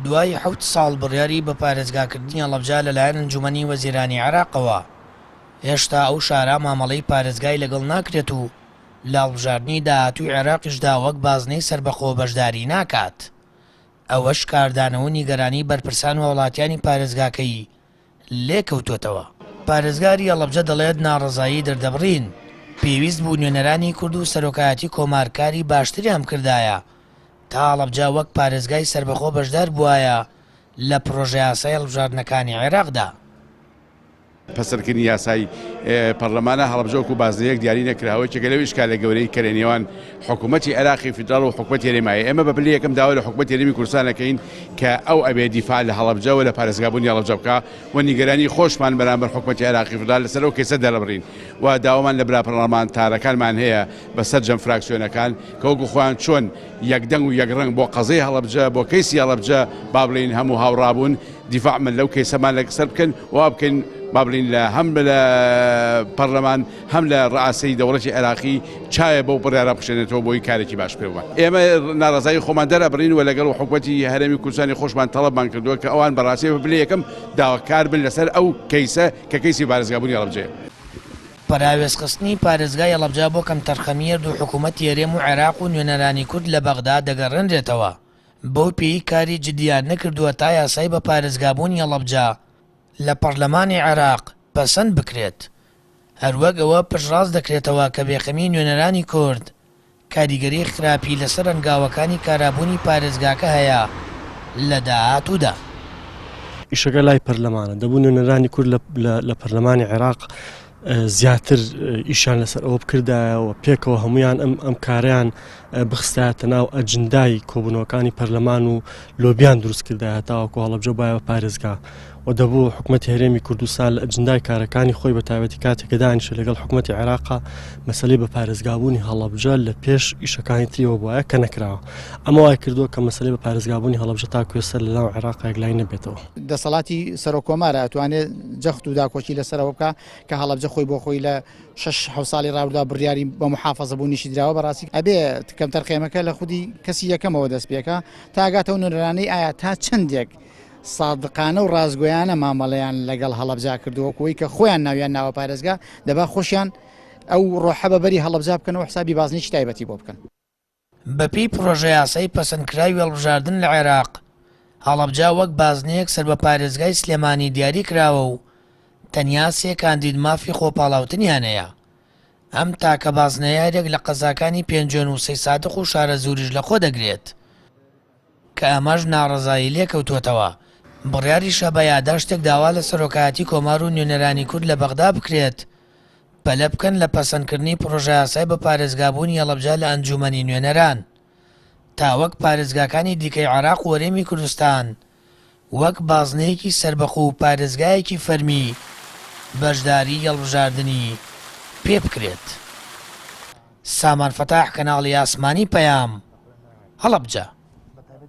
دوای حەوت ساڵ بڕیاری بە پارێزگاکردنی هەڵەبجە لەلایەن ئەنجومەنی وەزیرانی عێراقەوە، هێشتا ئەو شارە مامەڵەی پارێزگای لەگەڵ ناکرێت و لە هەڵبژاردنی داهاتووی عێراقیشدا وەک بازنەی سەربەخۆ بەشداری ناکات. ئەوەش کاردانەوە و نیگەرانی بەرپرسان و هاوڵاتیانی پارێزگاکەی لێکەوتۆتەوە. پارێزگاری هەڵەبجە دەڵێت ناڕەزایی دەردەبڕین، پێویست بوو نوێنەرانی کورد و سەرۆکایەتی کۆمار کاری باشتریان بکردایە تا هەڵەبجە وەک پارێزگای سەربەخۆ بەشدار بوایە لە پڕۆژەیاسای هەڵبژاردنەکانی عێراقدا. پەسەندکردنی یاسای پەرلەمانە هەڵەبجە وەکو بازنەیەک دیاری نەکراوە، یەکێکە لەو ئیشکالە گەورەی کە لە نێوان حکوومەتی عێراقی فیدراڵ و حکوومەتی هەرێم هەیە. ئێمە بە پلەی یەکەم داوا لە حکوومەتی هەرێمی کوردستان ئەکەین کە ئەو ئەبێ دیفاع لە هەڵەبجە و لە پارێزگابوونی هەڵەبجە بکا و نیگەرانی خۆشمان بەرامبەر حکوومەتی عێراقی فیدراڵ لەسەر ئەو کەیسە دەربڕین و داوامان لە برا پەرلەمانتارەکانمان هەیە بە سەرجەم فراکسیۆنەکان کە وەکو خۆیان چۆن یەک دەنگ و یەک ڕەنگ بۆ قەزیەی هەڵەبجە بۆ کەیسی هەڵەبجە با بڵێین هەموو هاوڕا بوون دیفاعمان لەو کەیسەمان لەسەر بکەن وا بکەین با بڵێین لە هەم لە پەرلەمان هەم لە ڕئاسەی دەوڵەتی عێراقی چایە بەو بڕیارە بخشێنێتەوە بۆی کارێکی باش پێ بووە. ئێمە ناڕەزایی خۆمان دەرئەبڕین و لەگەڵ حکومەتی هەرێمی کوردستانی خۆشمان تەڵەبمان کردووە کە ئەوان بەڕاستی بە پلەی یەکەم داواکار بن لەسەر ئەو کەیسە کە کەیسی پارێزگابوونی هەڵەبجەیە. پەراوێزخستنی پارێزگای هەڵەبجە بۆ کەمتەرخەمی هەردوو حکوومەتی هەرێم و عێراق و نوێنەرانی کورد لە بەغدا دەگەڕێنرێتەوە، بەو پێیەی کاری جددیان نەکردووە تا یاسای بە پارێزگابوونی هەڵەبجە لە پەڕلەمانی عێراق پەسەند بکرێت. هەروەک ئەوە پشتڕاست دەکرێتەوە کە بێخەمی نوێنەرانی کورد کاریگەری خراپی لەسەر هەنگاوەکانی کارابوونی پارێزگاکە هەیە لە داهاتوودا. ئیشەکە لای پەرلەمانە، دەبوو نوێنەرانی کورد لە پەرلەمانی عێراق زیاتر ئیشیان لەسەر ئەوە بکردایە و پێکەوە هەمویان ئەم ئەم کاریان بخستایەتە ناو ئەجندای کۆبوونەوەکانی پەرلەمان و لۆبیان دروست کردایە تاوەکو هەڵەبجە بایە بە پارێزگا و دەبوو حکومەتی هەرێمی کوردستان لە ئەجندای کارەکانی خۆی بە تایبەتی کاتێک کە دانیشە لەگەڵ حکومەتی عێراقا مەسەلەی بە پارێزگابوونی هەڵەبجە لە پێش ئیشەکانی تریەوە بوایە کە نەکراوە ئەمە وای کردووە کە مەسەلەی بە پارێزگابوونی هەڵەبجە تاکو ئێستا لە ناو عێراقا یەکلایی نەبێتەوە. دەسەڵاتی سەرۆک کۆمارە ئەتوانێ جەخت و داکۆکی لەسەر ئەوە بکا کە هەڵەبجە خۆی بۆ خۆی لە شەش حەوت ساڵی ڕابردووە بڕیاری بە موحافەزە بوونیشی دراوە بەڕاستی ئەبێ کەمتەرخێمەکە لە خودی کەسی یەکەمەوە دەست پێکا تا ئەگاتەوە نوێنەرانەی ئایا تا چەندێک سادقانە و ڕاستگۆیانە مامەڵەیان لەگەڵ هەڵەبجە کردووە وەکو ئەوەی کە خۆیان ناویان ناوە پارێزگا دەبا خۆشیان ئەو ڕۆحە بە بەری هەڵەبجە بکەن و حسابی بازنێکی تایبەتی بۆ بکەن. بەپێی پڕۆژەیاسای پەسەندکراوی هەڵبژاردن لە عێراق، هەڵەبجە وەک بازنەیەک سەر بە پارێزگای سلێمانی دیاری کراوە و تەنیا سێ کاندید مافی خۆپاڵاوتنیان هەیە. ئەم تاکە بازنەیە هەریەک لە قەزاکانی پێنجوێن و سەیسادق و شارەزووریش لەخۆ دەگرێت. کە ئەمەش ناڕەزایی لێکەوتووەتەوە، بڕیاریشە بە یاداشتێک داوا لە سەرۆکایەتی کۆمار و نوێنەرانی کورد لە بەغدا بکرێت پەلە بکەن لە پەسەندکردنی پڕۆژەیاسای بە پارێزگابوونی هەڵەبجە لە ئەنجوومەنی نوێنەران تا وەک پارێزگاکانی دیکەی عێراق و هەرێمی کوردستان وەک بازنەیەکی سەربەخۆ و پارێزگایەکی فەرمی بەشداریی هەڵبژاردنی پێ بکرێت. سامان فەتاح کەناڵی ئاسمانی پەیام، هەڵەبجە.